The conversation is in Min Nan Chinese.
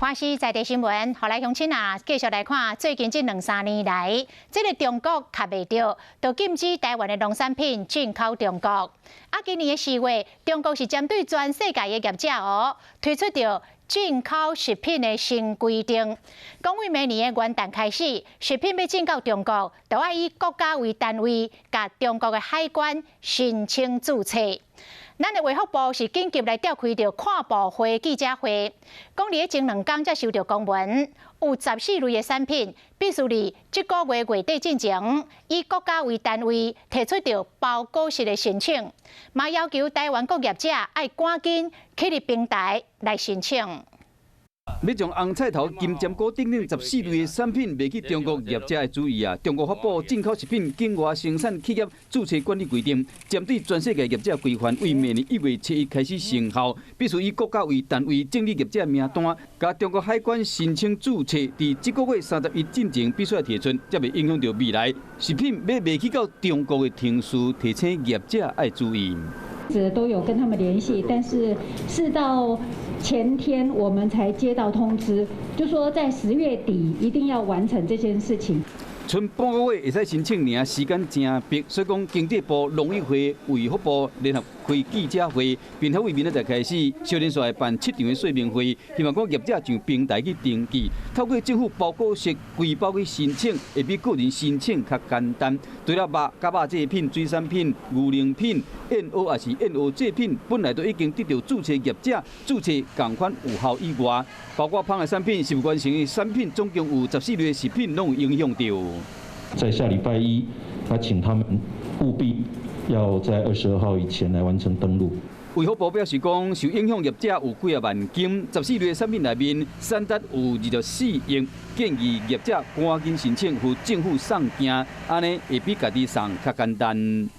華視在地新聞，予來鄉親啊，繼續來看最近這兩三年來，這个中國卡袂著，就禁止台灣的農產品進口中國。啊，今年的4月，中國是針對全世界的業者哦，推出著進口食品的新規定。講為明年的元旦開始，食品欲進到中國，都愛以國家為單位，共中國的海關申請註冊。咱的衛福部是緊急來召開著跨部會記者會，講佇咧前兩工才收著公文，有14類的產品必須佇這個月月底進前，以國家為單位提出著包裹式的申請，嘛要求台灣各業者愛趕緊去佇平台來申請。欲將紅菜頭、金針菇等等14類的產品賣去中國，業者愛注意啊！中國發布進口食品境外生產企業註冊管理規定，針對全世界業者規範，為明年1月7日開始生效，必須以國家為單位整理業者名單，共中國海關申請註冊，佇這個月31進前必須愛提出，才袂影響著未來食品欲賣去到中國的程序，提醒業者愛注意。都有跟他們聯繫，但是是到前天我們才接到通知，就說在10月底一定要完成這件事情。賰半個月會使申請，爾時間誠迫，所以講經濟部、農委會、衛福部聯合開記者會，並且為明仔載開始，小連續辦七場的說明會，希望講業者上平台去登記，透過政府包裹式歸包去申請，會比個人申請較簡單。除了肉、佮肉製品、水產品、牛奶品、燕窩抑是燕窩製品，本來都已經得著註冊業者註冊仝款有效以外，包括芳的產品、是完成的產品，總共有14類食品攏有影響著。在下禮拜一，他請他們務必要在22號以前來完成登錄。衛福部表示講，受影響業者有幾仔萬間，14類產品內面，產值有24億，建議業者趕緊申請，予政府送件，按呢會比家己送較簡單。